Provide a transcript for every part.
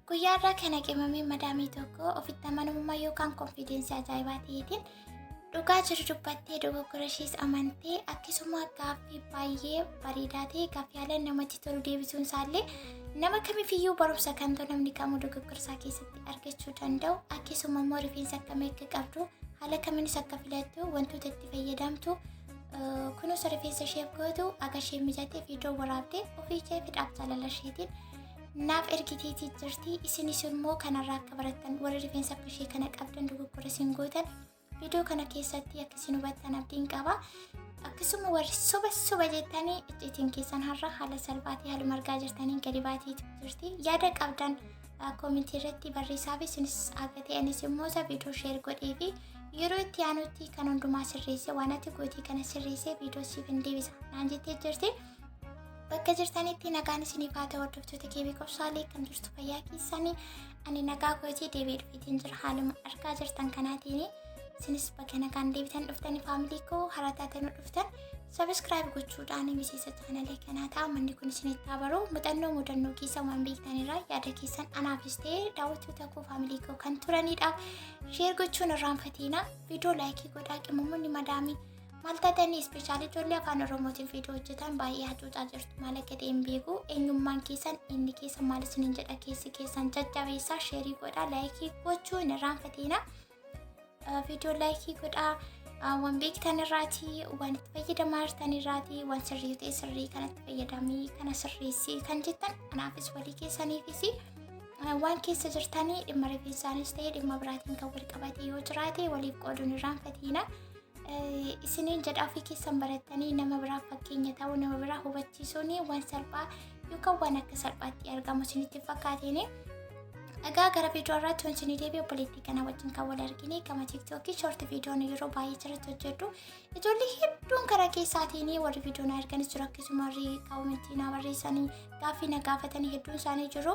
Guyyaa irraa kana qimamii madaamii tokko ofitti amanamummaa yookaan confidence ajaa'ibaa ta'eetiin dhugaa jiru dubbattee, dogoggora ishees amantee, akkasuma gaaffii baay'ee bareedaa ta'e, gaaffii haala namatti tolu deebisuun isaallee nama kamiifiyyuu barumsa kan ta'u, namni kamuu dogoggora isaa keessatti argachuu danda'u, akkasuma immoo rifeensa akkamii akka qabdu, haala kamiinis akka filattu, wantoota itti fayyadamtu, kunuunsa rifeensa isheef gootu, akka ishee mijatee viidiyoo waraabdee ofii ishee fedhaaf jaalala isheetiin naaf ergiteetii jirti. Isinis immoo kanarraa akka barattan, warri rifeensa akka ishee kana qabdan dogoggora isin gootan viidiyoo kana keessatti akka isin hubattan abdiin qaba. Akkasuma warri soba soba jettanii, icciitiin keessan har'a haala salphaatii haaluma argaa jirtaniin gadi baateetu jirti. Yaada qabdan comment irratti barreessaa fi isinis akka ta'anis immoo isa viidiyoo share godhee fi yeroo itti aanutti kan hundumaa sirreessee, waan ati gootii kana sirreessee viidiyoo siif hin deebisa naan jettee jirti. Bakka jirtanitti nagaan isiniif haa ta'u, hordoftoota keebii qobsaalee, kan jirtu fayyaa keessanii? Ani nagaa kootii deebi'ee dhufeetiin jira haaluma argaa jirtan kanaatiin. Isinis bakka nagaan deebitan dhuftanii, family koo haaraa taatanuu dhuftan subscribe gochuudhaan miseensa chaanalee kanaa ta'a. Manni kun isinitti haa baru. Muuxannoo mudannoo keessa waan beektanirraa yaada keessan anaafis ta'e daawwattoota koo, family koo kan turanidhaaf share gochuun irraanfatiina. Viidiyoo like godhaa. Qimamoonni madaamii maal taatanii? Especially ijoollee afaan Oromootiin viidiyoo hojjetan baay'ee hacuucaa jirtu. Maal akka ta'e hin beeku. Eenyummaan keessan inni keessa maal isiniin jedha? Keessi keessan jajjabeessaa, share godhaa, like gochuu hin irraanfatiina. Viidiyoo like godhaa. Waan beektan irraatii, waan itti fayyadamaa jirtan irraatii, waan sirrii ta'e sirrii kanatti fayyadamii, kana sirreessii kan jettan anaafis walii keessaniifis waan keessa jirtanii dhimma rifeensaanis ta'e dhimma biraatiin kan wal qabate yoo jiraate waliif qooduun irraanfatiina. Isiniin jedha, ofii keessan barattanii nama biraaf fakkeenya ta'uu, nama biraa hubachiisuun waan salphaa yookaan waan akka salphaatti argamu isinitti fakkaateen. Egaa gara viidiyoo irratti wanti isinii deebi'e, obboleettii kana wajjin kan wal argine gama TikTokii short viidiyoon yeroo baay'ee irratti hojjedhu. Ijoollee hedduun karaa keessaatiin warri viidiyoo na erganis jiru, akkasuma warri comment na barreessanii gaaffii na gaafatanii hedduun isaanii jiru.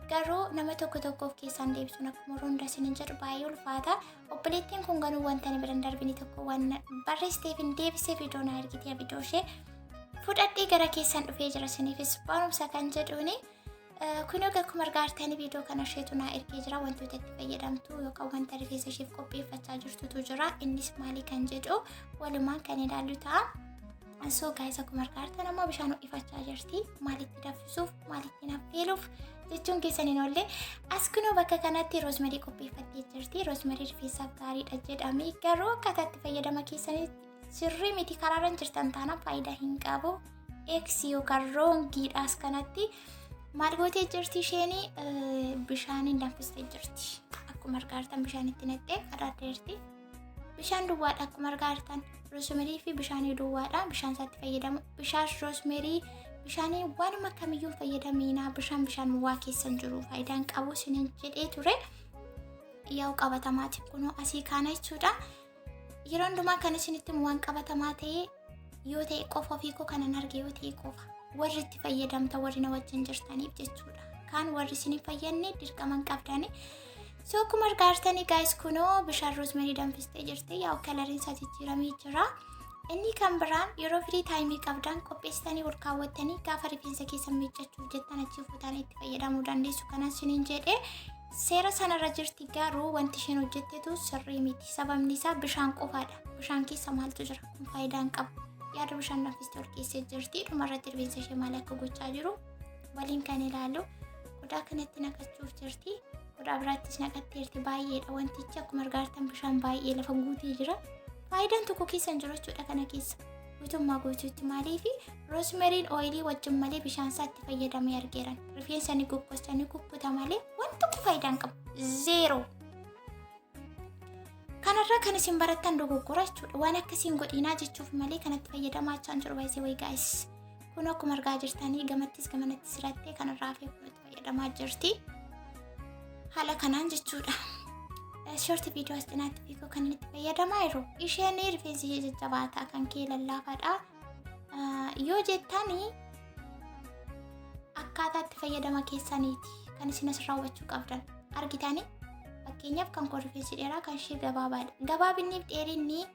Garuu nama tokko tokkoof keessaan deebisuun, akkuma yeroo hunda isiniin jedhu, baay'ee ulfaata. Obboleettiin kun garuu wanta ani biran darbini tokko waan barreessiteef hin deebisee viidiyoo na ergitee, viidiyoo ishee fudhadhee gara keessan dhufee jira isiniifis barumsa kan jedhuuni. Kun egaa akkuma argaa jirtanii viidiyoo kana isheetu naa ergee jira. Wantoota itti fayyadamtu yookaan wanta rifeensa isheef qopheeffachaa jirtutu jira. Innis maali kan jedhu walumaan kan ilaallu ta'a. So guys, akkuma argaa jirtan ammoo bishaan ho'ifachaa jirti. Maalitti danfisuuf, maalitti affeeluuf jechuun keessan hin oolle. As kunoo bakka kanatti rosemary qopheeffattee jirti. Rosemary rifeensaaf gaariidha jedhamee, garuu akkaataa itti fayyadama keessanii sirrii miti. Karaarra jirtan taanaan faayidaa hin qabu. X yookaan wrongiidhaas kanatti maal gootee jirti isheen? Bishaaniin danfistee jirti. Akkuma argaa jirtan bishaan itti naqxee qadaaddeerti. Bishaan duwwaadha akkuma argaa jirtan. Rosemary fi bishaanii duwwaadha. Bishaan isaatti fayyadamu. Bishaan rosemary, bishaanii waanuma kamiyyuu fayyadamiinaa. Bishaan bishaan waa keessan jiru faayidaan qabu isiniin jedhee ture. Yaa'u qabatamaati kunoo asii kaana jechuudha. Yeroo hundumaa kan isinitti waan qabatamaa ta'e yoo ta'e qofa, ofii koo kanan arge yoo ta'e qofa, warri itti fayyadamta, warri na wajjin jirtaniif jechuudha. Kaan warri isin hin fayyadne dirqama hin qabdani. So akkuma argaa jirtanii guys, kunoo bishaan rosemary danfistee jirti. Yaa'u coloriin isaa jijjiiramee jira. Inni kan biraan yeroo free time qabdan qopheessitanii ol kaawwattanii gaafa rifeensa keessan miiccachuuf jettan achi fuutanii itti fayyadamuu dandeessu. Kanas isiniin jedhee seera sanarra jirti, garuu wanti isheen hojjettetu sirrii miti. Sababni isaa bishaan qofaadha. Bishaan keessa maaltu jira? Kun faayidaa hin qabu. Yaada bishaan danfistee ol keessee jirti. Dhumarratti rifeensa ishee maal akka gochaa jiru waliin kan ilaalu. Qodaa kanatti naqachuuf jirti. Qodaa biraattis naqatteerti. Baay'eedha wantichi, akkuma argaa jirtan bishaan baay'ee lafa guutee jira. Faayidaan tokko keessa hin jiru jechuudha kana keessa. Guutummaa guutuutti maaliifi rosemaryn oil wajjin malee bishaan isaa itti fayyadamee argeeran. Rifeensa ni goggosa, ni kukkuta malee waan tokko faayidaa hin qabu. Zero. Kanarraa kan isin barattan dogoggora jechuudha. Waan akkasiin godhinaa jechuuf malee kanatti fayyadamaa jechaa hin jiru baay'ee wayi guys. Kun akkuma argaa jirtanii gamattis gamanatti sirattee kanarraa hafee kun itti fayyadamaa jirti. Haala kanaan jechuudha. Short viidiyoo as cinaatti fiiguu kan itti fayyadamaa jiru. Isheen rifeensi ishee jajjabaataa, kan kee lallaafaadha. Yoo jettanii, akkaataa itti fayyadama keessaniiti kan isin asirraa hubachuu qabdan. Argitanii, fakkeenyaaf kan koo rifeensi dheeraa, kan ishee gabaabaadha. Gabaabinni fi dheerinni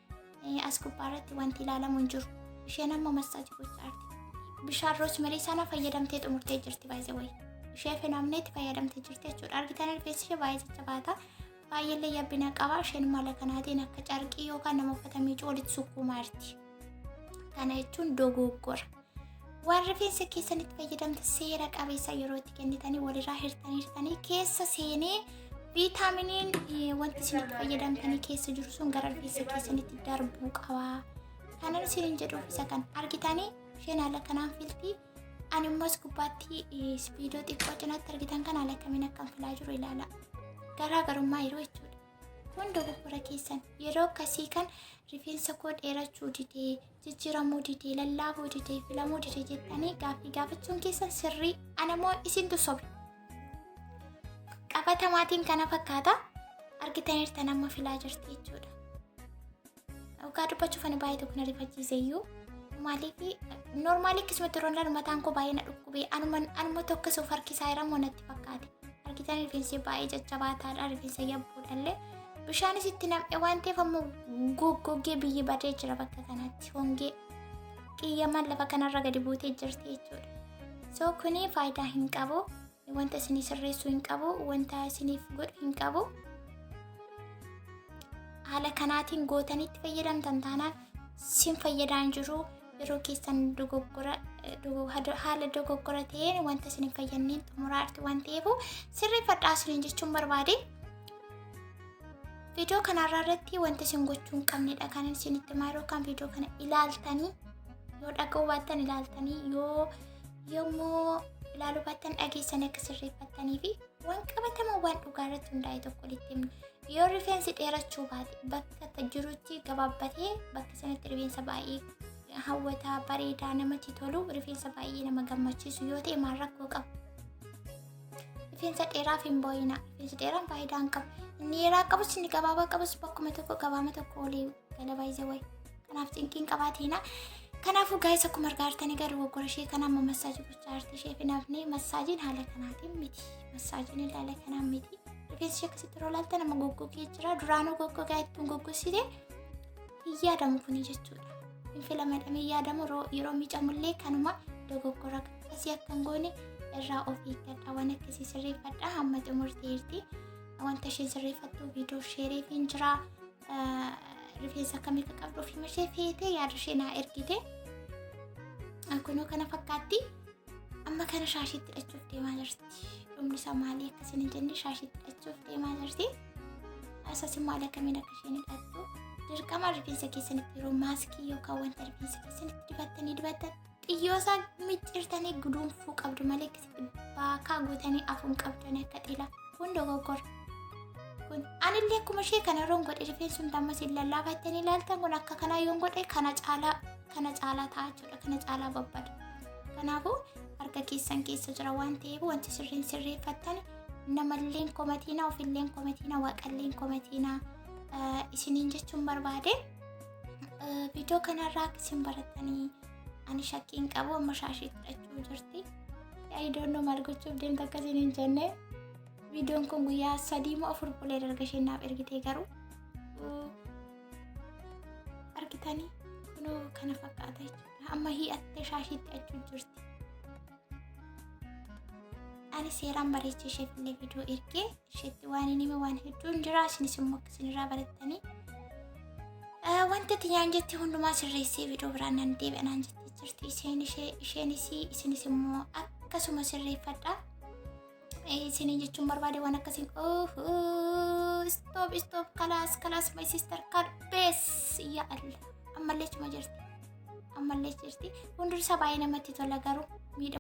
as gubbaarratti wanti ilaalamu hin jiru. Isheen amma massage gochaa jirti. Bishaan rosemary sana fayyadamtee xumurtee jirti baay'ee wayi. Ishee finamnee itti fayyadamtee jirti jechuudha. Argitan, rifeensi ishee baay'ee jajjabaata. Baay'eellee yabbina qaba. Isheen mala kanaatiin akka carqii yookaan nama uffata miicuu walitti sukkuumaa jirti. Kana jechuun dogoggora. Waan rifeensa keessanitti fayyadamte seera qabeessa yeroo itti kennitanii walirraa hirtanii hirtanii keessa seenee viitaaminiin wanti isin itti fayyadamtanii keessa jiru sun gara rifeensa keessanitti darbuu qaba. Kanan isinin jedhuuf isa kan argitanii, isheen haala kanaan filti. Ani immoo as gubbaatti viidiyoo xiqqoo cinaatti argitan kan haala kamiin akkan filaa jiru ilaala. Garaagarummaa yeroo jechuudha. Kun dogoggora keessan. Yeroo akkasii kan rifeensa koo dheerachuu didee, jijjiiramuu didee, lallaafuu didee, filamuu didee jettanii gaaffii gaafachuun keessan sirrii. Ana immoo isintu sobe. Qabatamaatiin kana fakkaata. Argitaniirtan, amma filaa jirti jechuudha. Dhugaa dubbachuuf ani baay'ee tokko na rifachiise iyyuu. Maaliif normally akkasumatti yeroo ilaalu mataan koo baay'ee na dhukkubee anuma anuma tokko of harkisaa jira natti fakkaate. Argitan, rifeensi baay'ee jajjabaataadha, rifeensa yabbuudhallee. Bishaanis itti nam'e waan ta'eef ammoo goggogee biyyi badee jira bakka kanatti, hongee qiyyamaan lafa kanarra gadi buutee jirti jechuudha. So kuni faayidaa hin qabu. Wanta isinii sirreessuu hin qabu. Wanta isiniif godhu hin qabu. Haala kanaatiin gootanii itti fayyadamtan taanaan sin fayyadaa hin jiru. Yeroo keessan dogoggora, haala dogoggora ta'een wanta isin hin fayyadneen xumuraa jirtu waan ta'eef sirreeffadhaa isiniin jechuun barbaade. Viidiyoo kanarraa irratti wanta isin gochuu hin qabnedha kan isinitti himaa yeroo kan viidiyoo kana ilaaltanii, yoo dhaga'uu baattan ilaaltanii, yoo yommuu ilaaluu baattan dhageessanii akka sirreeffattanii fi waan qabatama, waan dhugaa irratti hundaa'e tokko walitti himne. Yoo rifeensi dheerachuu baate, bakka jirutti gabaabbatee bakka sanatti rifeensa baay'ee hawwataa, bareedaa, namatti tolu, rifeensa baay'ee nama gammachiisu yoo ta'e maal rakkoo qaba? Rifeensa dheeraaf hin boo'ina. Rifeensi dheeraan faayidaa hin qabu. Inni dheeraa qabus, inni gabaabaa qabus bakkuma tokko gabaama tokko olii gala baay'ee wayi. Kanaaf cinqiin qabaatiina. Kanaafuu guys, akkuma argaa jirtanii gara dogoggora ishee kana amma massage gochaa jirti ishee finaafnee. Massageiin haala kanaatiin miti. Massageiin haala kanaan miti. Rifeensi ishee akkasitti yeroo ilaaltan amma goggogee jira. Duraanuu goggogaa ittiin goggosite hin yaadamu kuni jechuudha. Hin filamadhamee yaadamu, yeroo miicamullee kanuma dogoggora akkasii akka hin goone irraa of eeggadha. Waan akkasii sirreeffadha. Hamma xumurteerti. Wanta isheen sirreeffattu viidiyoo shareef hin jira. Rifeensa akkamii akka qabdu ofii ishee feetee yaada ishee naa ergite. Kunoo kana fakkaatti. Amma kana shaashiitti hidhachuuf deemaa jirti. Dhumni isaa maalii akkasiin hin jenne, shaashiitti hidhachuuf deemaa jirti. Asas immoo haala kamiin akka isheen hidhattu, dirqama rifeensa keessanitti yeroo maaskii yookaan wanta rifeensa keessanitti dibattanii dibattan xiyyoo isaa micciirtanii guduunfuu qabdu malee akkasitti baakaa guutanii afuun qabdanii akka xilaa kun dogoggora. Kun anillee akkuma ishee kana yeroon godhe rifeensi hundi ammas hin lallaafattanii ilaaltan, kun akka kanaa yoon godhe kana caalaa, kana caalaa ta'a jechuudha, kana caalaa babbada. Kanaafuu harka keessan keessa jira waan ta'eef wanti sirriin sirreeffattan namalleen komatiina, ofilleen komatiina, waaqalleen komatiina isiniin jechuun barbaade. Viidiyoo kanarraa akka isin baratanii ani shakkii hin qabu. Amma shaashii hidhachuu jirti. I don't know maal gochuuf deemta akkasiin hin jenne. Viidiyoon kun guyyaa 3 moo 4 bulee darga isheen naaf ergitee, garuu argitanii kunoo kana fakkaata jechuudha. Amma hi'attee shaashiitti hidhachuu jirti. Ani seeraan bareechee isheef illee viidiyoo ergee isheetti waan hin hime waan hedduun jira. Isinis immoo akka isinirraa barattanii wanta itti nyaan jetti hundumaa sirreessee viidiyoo biraan nan deebi'a naan jettee jirti. Isheen isheenis isinis immoo akkasuma sirreeffadha. Isinii jechuun barbaade waan akkasiin. Oh, stop, stop, خلاص خلاص, my sister, kalbees yaa Allah, ammallee chuma jirti, ammallee jirti. Fuulduri isaa baay'ee namatti tola, garuu miidha.